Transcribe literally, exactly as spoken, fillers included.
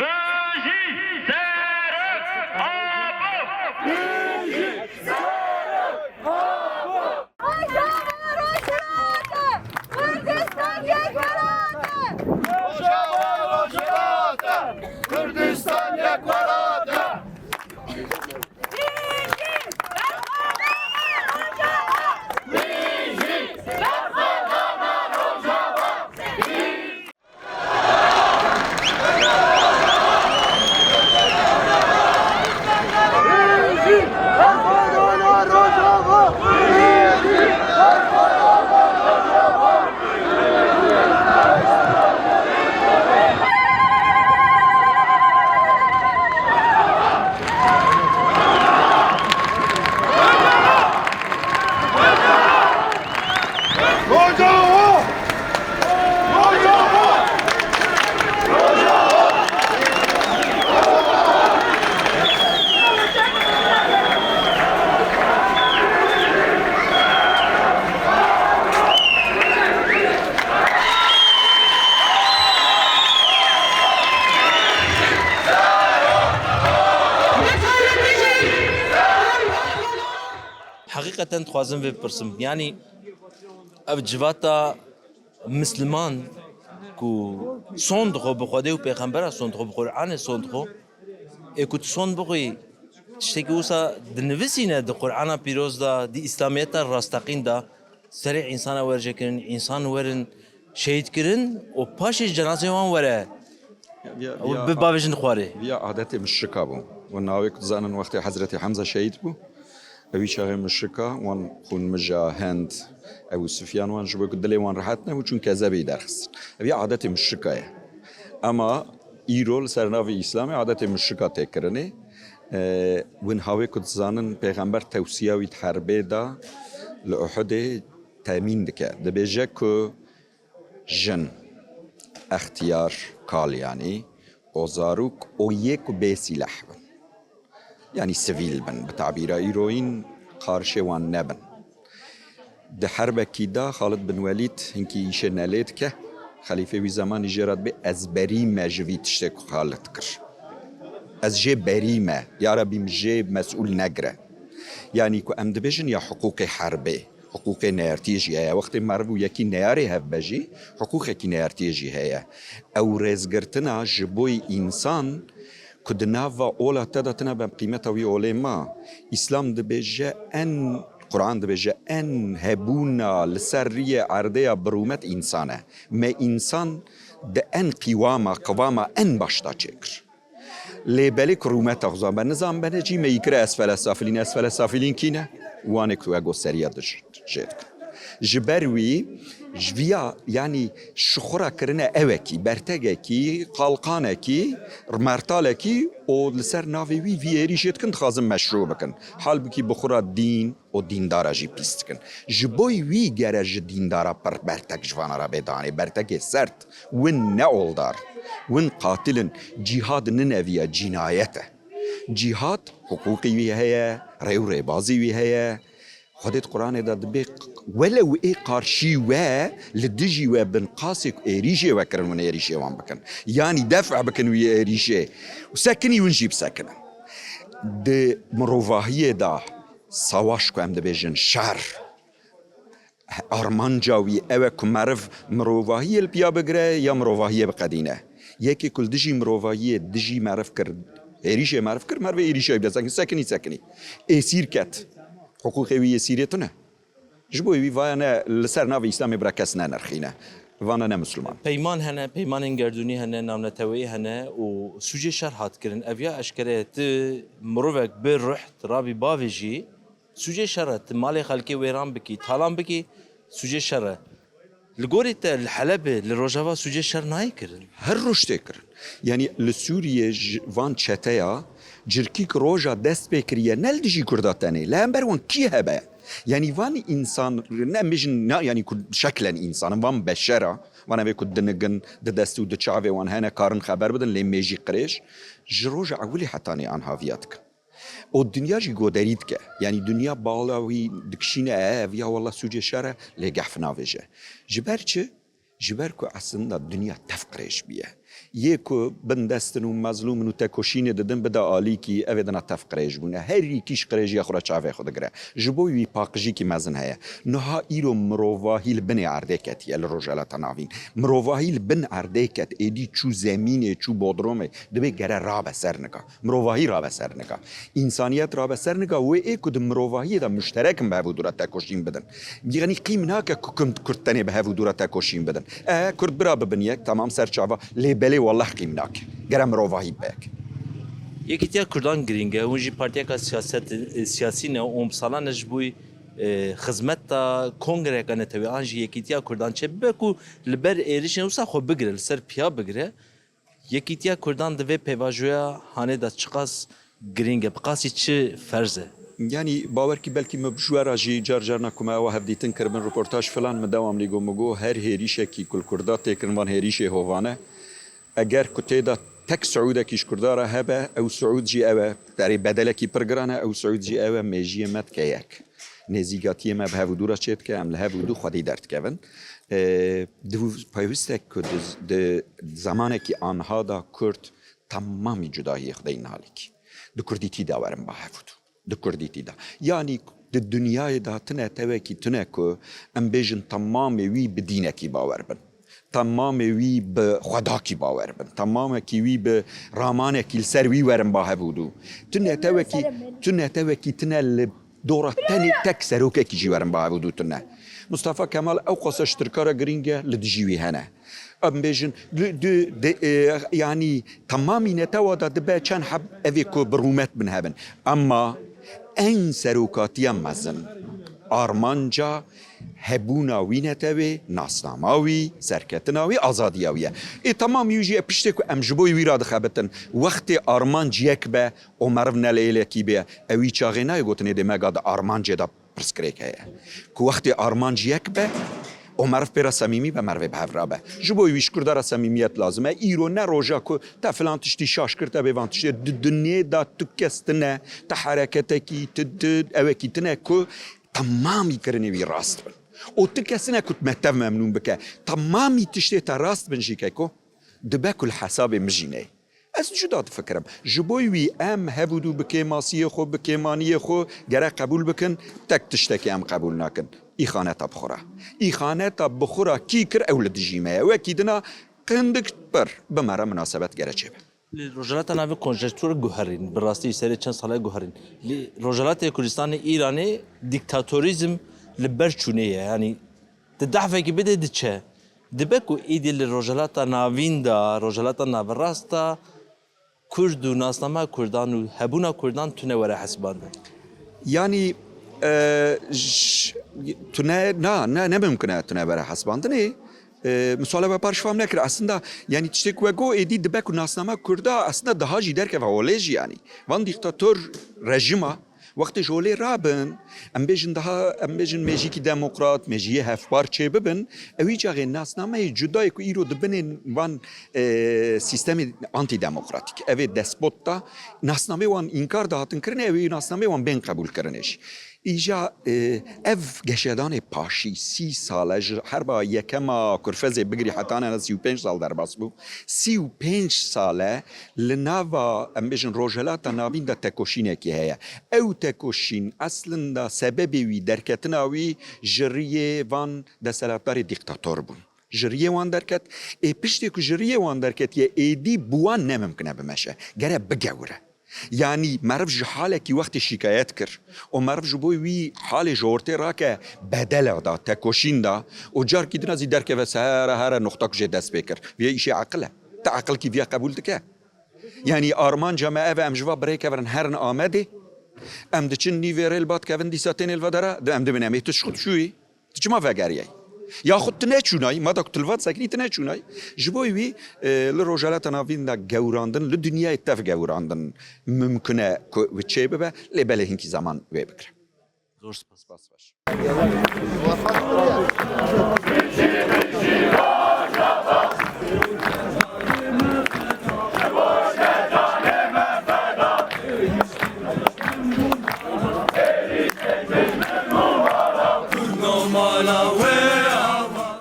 Bijî Serok Apo! Rojava, Rojava! Kurdistan yek welat e! Rojava, Rojava! Kurdistan yek welat e! Heqîqeten dixwazim vê bipirsim. Yanî ev civata misliman ku sond dixwe bi Xwedê û Pêxembera sond dixwe, bi Qur'anê sond dixwe, ê ku tu sond bixwî, tiştekî wisa dinivisîne di Qur'ana Pîroz de, di Îslamiyeta rasteqîn de, serê însana werjê kirin, însan werin şehîd kirin û paşê cenazê wan were Viya, û viya, bi bavêjin xwarê. Viya adetê mişrika bû. Û navê ku dizanin wextê Hezretî Hemza şehîd bû, ewî çaxê mişrika wan xûnmija Hind, Ebû Sufyan wan ji bo ku dilê wan rehet nebû, çûn kezebê derxistin. Ev ya adetê mişrika ye. Ema îro li ser navê Îslamê adetê mişrika tê kirinê. E, win havê ku dizanin Pêxember tewsiya wî di herbê de li Uhudê temîn dike. Dibêje ku jin, extiyar, kal yanî, û zarok û yê ku bê sîleh bin. Yanî sivîl bin, bi tabîra îroyîn qarşê wan nebin. Di herbekî de Xalid bin Welîd hinkî îşê nelê dike. Xelîfê wî zemanî jê re dibê, "Ez berî me ji vî tiştê ku Xalid kir. Ez jê berî me. Ya Rebî min jê mesûl negire." Yanî ku em dibêjin ya hiqûqê herbê, hiqûqê neyartiyê jî heye. Wextê meriv û yekî neyarê hev be jî, hiqûqekî neyartiyê jî heye. Ew rêzgirtina ji bo însan ku di nava ola te de tune be qîmeta wî olê ma. Îslam dibêje en, Quran dibêje en hebûna li ser riyê erdê ya bi rûmet însan e. Me însan di en qîwama, qiwama en baş de çêkir. Lê belê ku rûmeta xwe zan be, nizan be ne cî me yî kire esfele safilîn. Esfele safilîn kî ne? Wanê ku ego seriya dij jê dikin. Ji ber wî, ji viya, yanî ji xwe re kirine ewekî, bertegekî, qalqanekî, mertalekî û li ser navê wî vî êrîşê dikin, dixwazin meşrû bikin. Halbikî bi xwe re dîn û dîndara jî pîs dikin. Ji bo wî gere ji dîndara pir bertek ji vana re bê danê, bertekê sert, win ne oldar, win qatil in. Cîhad nineviya cînayet e. Cîhad hiqûqî wî heye, rê û rêbazî wî heye. Xwedê di Quranê de dibê, welew ê qarşî we, li dijî we bin qasê ku êrîşê we kirin, win êrîşê wan bikin. Yanî def' bikin wî êrîşê. Û sekinî win jî bisekinin. Di mirovahiyê de savaş ku em dibêjin şer, armanca wî ew e ku meriv mirovahiyê li piya bigire ya mirovahiyê biqedîne. Yekê ku li dijî mirovahiyê, dijî meriv kir, êrîşê meriv kir, meriv ê êrîşê bide sekinî, sekinî, sekinî. Êsîr ket. Hiqûqê wî yê sîrê tune. Ji bo wî vaya ne li ser navê Îslamê bira kes nenirxîne. Vana ne Misliman. Peyman hene, peymanên gerdûnî hene, navneteweyî hene û sûcê şer hat kirin. Ev ya eşkere ye, ti mirovek bi ruh, ti rabî bavêjî, sûcê şer e. Ti malê xelkê wêran bikî, talan bikî, sûcê şer e. Li gorî te li Helebê, li Rojava sûcê şer nayê kirin? Her roj tê kirin. Yanî li Sûriyê ji van çeteya cirkî ku roja dest pê kiriye, ne li dijî Kurda tenê, li hember wan kî hebe? Yanî van însan, ne em bêjin, ne, yanî ku şeklen însan in, van beşer a, van evê ku dinigin, di dest û di çavê wan hene, karin xeber bidin, lê mêjî qirêj, ji roja ewilî hetanî anha viya dikin. Û dinya jî goderî dike. Yanî dinya bala wî dikişîne, e, ev ya wela sûcê şer e, lê gehf navêje. Ji ber çi? Ji ber ku eslında dinya tev qirêj bûye. Yê ku bindest in û mezlûm in û tekoşînê didin, bide alîkî, ev ê dina tev qirêj bûne. Her yekî ji qirêjiya xwe re çavê xwe digire. Ji bo wî paqijîkî mezin heye. Niha îro mirovahî li binê erdê ketiye li Rojhilata Navîn. Mirovahî li bin erdê ket, êdî çû zemînê, çû bodromê, dibê gere rabe ser nika. Mirovahî rabe ser nika. Însaniyet rabe ser nika, wê ê ku di mirovahiyê de muşterek in bi hev û dû re tekoşîn bidin. Yanî qîm nake ku kum-, Kurd tenê bi hev û dû re tekoşîn bidin. E, Kurd bira bibin yek, temam ser çava, lê belê wallah qîm nake. Gere mirovahî bibe yek. Yekîtiya Kurdan girîng e, hûn jî partiyeka siyaset, e, siyasî ne û bi salan e ji bo, e, xizmeta kongreyeka netewî an jî Yekîtiya Kurdan çêbibe ku li ber êrişên wisa xwe bigire, li ser piya bigire. Yekîtiya Kurdan di vê pêvajoya hanê de çiqas girîng e, bi qasî çi ferz e? Yanî bawer kî belkî min bi ji we re jî car carna ku me ewa hevdîtin kiribin, reportaj filan, min dewam lî got, min got, her hêrîşekî ku li Kurda tê kirin, van hêrîşê hovane. Eger ku tê de tek siûdekî ji Kurda re hebe, ew siûd jî ew e. Erê bedelekî pir giran e, ew siûd jî ew e, mêjiyê me dike yek. Nêzîkatiyê me bi hev û dû re çêdike, em li hev û dû xwedî derdikevin. Ê, di pêwîst e ku di, di zemanekî anha de Kurd temamî cudahiyê xwe deynin alîkî. Di Kurdîtî de werin ba hev û dû. Di Kurdîtî de. Yanî di dinyayê de tune tewekî tune ku em bêjin temamê wî bi dînekî bawer bin. Temamê wî bi xwedakî bawer bin. Temamekî wî bi ramanekî li ser wî werin ba hev û dû. Tune tewekî, tune tewekî tune li dora tenê tek serokekî jî werin ba hev û dû tune. Mustafa Kemal ew qasa ji Tirka re girîng e, li dijî wî hene. Em bêjin, li, di, di, e, yanî temamî netewa de dibe çend heb evê ku bi rûmet bin hebin. Emma en serokatiya mezin, armanca hebûna wî netewê, nasnama wî, serketina wî, azadiya wî ye. Ê temamî wî jî ye piştê ku em ji bo wî re dixebitin. Wextê armanc yek be, û meriv ne li êlekî bê, ewî çaxê nayê gotinê dê me ga di armancê de pirsgirêk heye. Ku wextê armanc yek be û meriv pê re semîmî be, merivê bi hev re be. Ji bo wî ji Kurda re semîmiyet lazim e. Îro ne roja ku te filan tiştî şaş kir, te bê van tiştê. Di dinyê de tu kes tine, te hereketekî, tu, tu ewekî tine ku temamî kirinê wî rast bin. Û tu kes tine ku me tev memnûn bike. Temamî tiştê te rast bin jî keko, dibe ku li hesabê min jî neyê. Ez cuda difikirim. Ji bo wî em hev û dû bi kêmasiyê xwe, bi kêmaniyê xwe gere qebûl bikin, tek tiştekî em qebûl nakin. Îxaneta bi xwe re. Îxaneta bi xwe re kî kir, ew li dijî me ye. Wekî dina qindik pir bi me re minasebet gere çêbe. Li Rojhilata Navîn konjektûr guherîn, bi rastî serê çend sale guherîn. Li Rojhilatê Kurdistanê Îranê dîktatorîzm li ber çûnê ye. Yanî di dehfekî bidê diçe. Dibe ku êdî li Rojhilata Navîn de, Rojhilata Naverast de Kurd û nasnama Kurdan û hebûna Kurdan tune were hesibandin? Yanî, e, j-, tune, na, ne, ne mimkun e tune were hesibandinê. E, misale we par ji fam nekir. Aslında, yanî tiştê ku we got êdî dibe ku nasnama Kurda aslında daha jî derkeve holê jî yanî. Van dîktator rejîma, wextê ji holê rabin, em bêjin daha, em bêjin mêjîkî demokrat, mêjiyê hevpar çêbibin, ewî çaxê nasnameyê cudayê ku îro di binên van, e, sîstemê antîdemokratîk, evê despot da, nasnamê wan înkar dihatin kirinê, ewî nasnamê wan bên qebûlkirinê jî. Îja, e, ev geşedanê paşî sî sal e, ji herba yekema Kurfezê bigirî heta nene sî û pênc sal derbas bû. Sî û pênc sal e li nava, em bêjin, Rojhilata Navîn de tekoşînekî heye. Ew tekoşîn eslin de sebebê wî, derketina wî ji riyê van desthilatdarê dîktator bûn. Ji riyê wan derket. Ê piştê ku ji riyê wan derketiye, êdî bi wan ne mimkun e bimeşe. Gere bigewire. Yanî meriv ji halekî wextê şîkayet kir û meriv ji bo wî halê ji ortê rake bedela da, tekoşîn da û carkî din a zî derkeve here here noxta ku jê dest pê kir. Vê îşê eqil e. Ti eqilkî viya qebûl dike? Yanî armanca me ev e, em ji va birêkevin herin Amedê. Em diçin nîvê rêl bat kevin dîsa tên êlvedera, di em dibin em ê tu ji xwe dişûyî. Tu çima vegeriyay? Yaxud tu neçûnay, ma da ku tu li va disekirî tu neçûnay. Ji bo wî, e, li Rojhilata Navîn de gewrandin, li dinyayê tev gewrandin mimkun e ku çê bibe, lê belê hinkî zeman wê bigire. Zor spas. Spas baş.